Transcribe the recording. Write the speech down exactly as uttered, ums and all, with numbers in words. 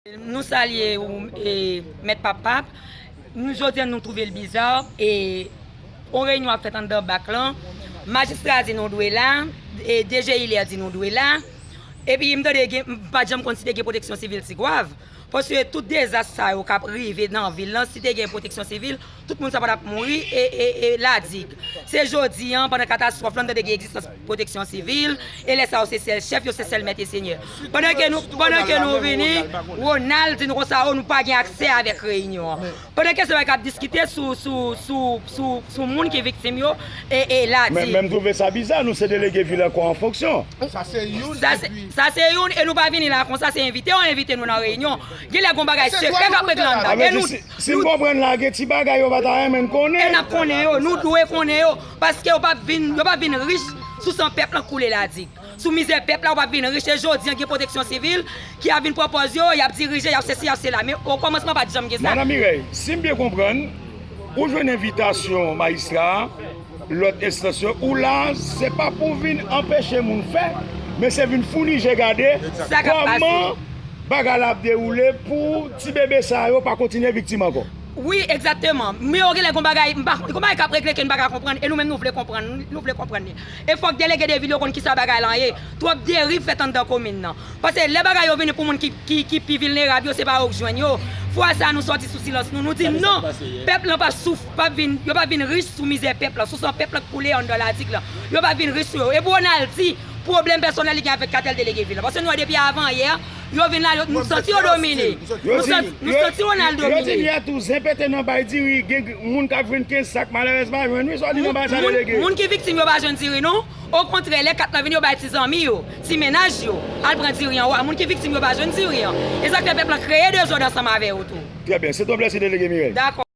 Nou salye ou, e, Mèt Pap Pap. Nou, jodi a, nou twouve l biza, e, yon reyinyon ap fèt anndan bak lan. Majistra di nou dwe la, e, D G Hilaire di nou dwe la. Epi m tande gen, m pa t janm konn si te gen pwoteksyon sivil Tigwav. Paske tout dezas sa yo k ap rive nan vil lan, si te gen pwoteksyon sivil, tout moun sa pa t ap mouri e, e, e Ladig. Se jodi a, pandan katastwòf lan, n tande gen egzistans pwoteksyon sivil, e lè sa yo se sèl chèf yo, se sèl mèt e senyè. Pandan ke nou, pandan ke nou vini, Ronald di nou konsa, o, nou pa gen aksè avèk reyinyon an. Pandan ke se bagay k ap diskite sou, sou, sou, sou, sou moun ki viktim yo, e, e Ladig. Men, men m twouve sa biza, nou se delege vil ankò an fonksyon. Sa se youn, sa se, epi sa se youn, e nou pa vini la konsa, se envite yo envite nou nan reyinyon. Genlè gon bagay sekrè k ap regle anndan. E nou, si, si m konprann la, gen ti bagay yo pa ta renmen n konnen. E n ap konnen yo, nou dwe konnen yo, paske yo p ap vin, yo p ap vin rich sou san pèp lan k koule Ladig. Sou mizè pèp la, yo p ap vin rich, e jodi a, gen pwoteksyon sivil ki ap vin pran pòz yo, y ap dirije, y ap sesi, y ap sela. Men okòmansman, pa t janm gen sa. Madan Mireille, si m byen konprann, ou jwenn envitasyon majistra a, lòt enstans yo, ou la, se pa pou vin anpeche moun fè, men se vin founi je gade kòman bagay la ap dewoule pou ti bebe sa yo pa kontinye viktim ankò. Wi, egzakteman. Men yo genlè gon bagay, m pa konn, gon bagay k ap regle ke n pa ka konprann, e nou menm nou vle konprann, nou vle konprann li. E fòk delege de vil yo konn kisa bagay lan ye. Twòp deriv fèt anndan komin nan. Paske lè bagay yo vini pou moun ki, ki, ki pi vilnerab yo, se pa yo k jwenn yo. Fwa sa a, nou sòti sou silans nou, nou di non. Pèp lan p ap souf, p ap vin, yo p ap vin rich sou mizè pèp lan, sou san pèp lan k koule anndan Ladig lan. Yo p ap vin rich sou yo. Epi Ronald di, pwoblèm pèsonèl li gen avèk katèl delege vil lan. Paske nou wè depi avan yè, yo vin la, yo, nou santi yo domine. Nou santi, nou santi Ronald domine. Yo di yè tou, zen pete nan bay diri, gen moun k ap jwenn kenz sak, malerèz pa jwenn, wi, sa w di nan bay sa delege. Moun ki viktim yo pa jwenn diri, non. Okontrè, lè kat lan vini, yo bay ti zanmi yo, ti mennaj yo, al pran diri an. Wa, moun ki viktim yo pa jwenn diri an. E sa k fè pèp lan kreye dezòd ansanm avè yo tou. Trè byen, se te yon plezi, delege Mireille. Dakò.